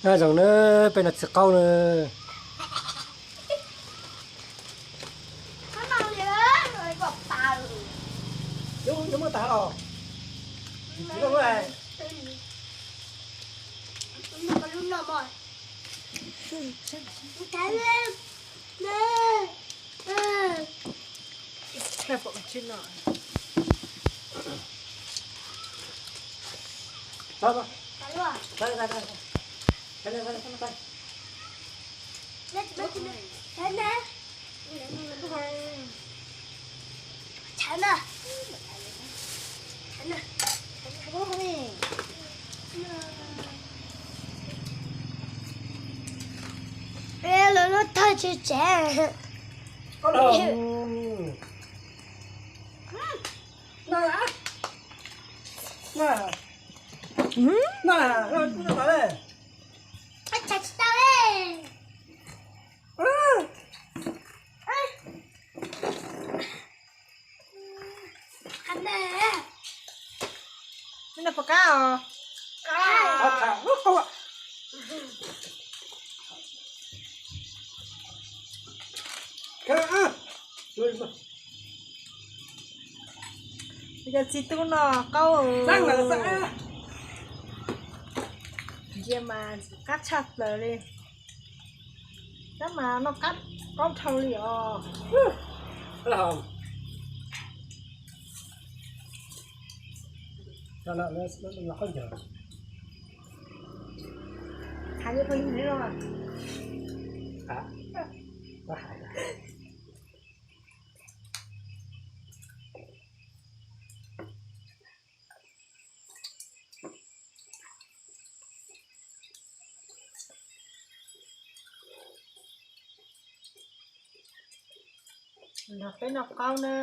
Nyob zoo nawb peb no txiv qaub nawb. Yuav muab tag los. Lawv lub thawj tsis tsev. Yog txiv tub no qaub, ntsia mas qab tshaj plaws li. Tab mas noj qab qaub dhau li os. Hais li pheej yig li no. Nrog peb noj qaub na.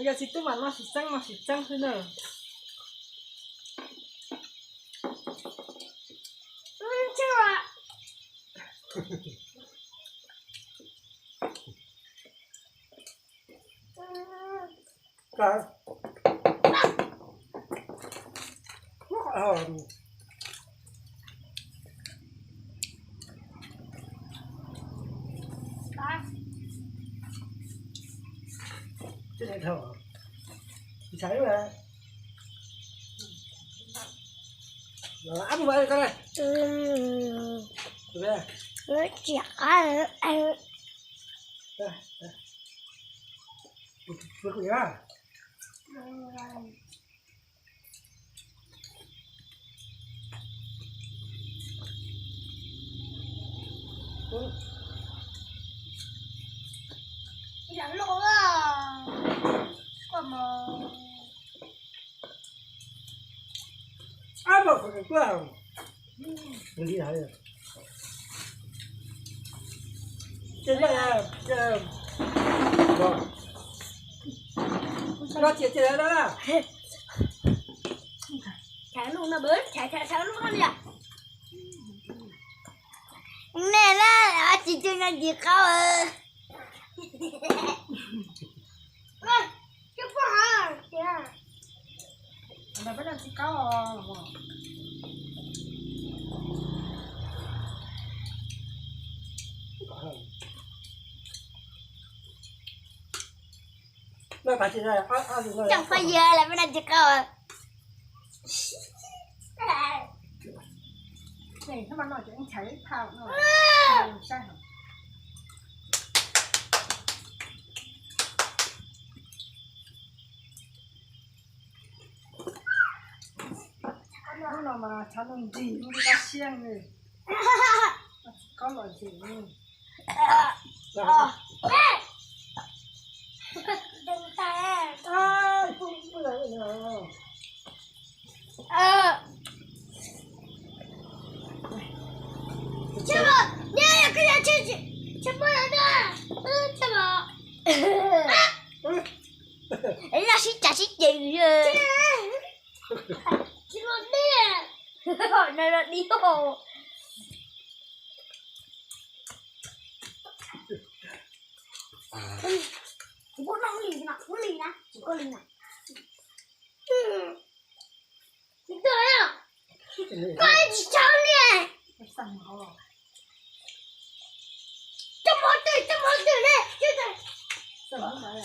Yog txiv tub mas noj tsis txeeb, noj tsis txeeb xwb na. Nej na, tsis cog nyob tsis qaub. Coj phooj ywg lawm peb no tsis qaub. Hnub no mas tshav ntuj nrig, hnub twb tab siab li, tsis qaub lom zem li. Ib no sib cav sib ceg. Kuv muab noj li na, muab li na, tsis koj li na. Koj tsis txhob li. Coj mov twg, coj mov twg li. Coj mov twg.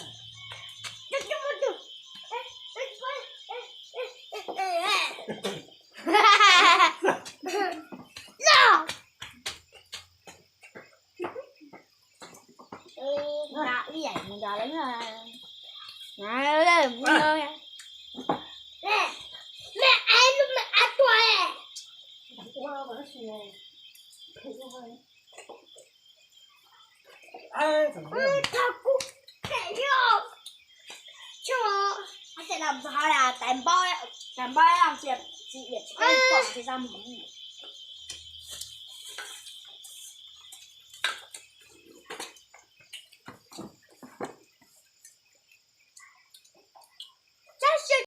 Ib yam mus nrog lawv, me, me, me tuaj. Thaum kuv khev yog, tsis, tab sis los mus txog hauv tais npaub, tais npaub tsis, tsis, tsis pom tsis tau mus.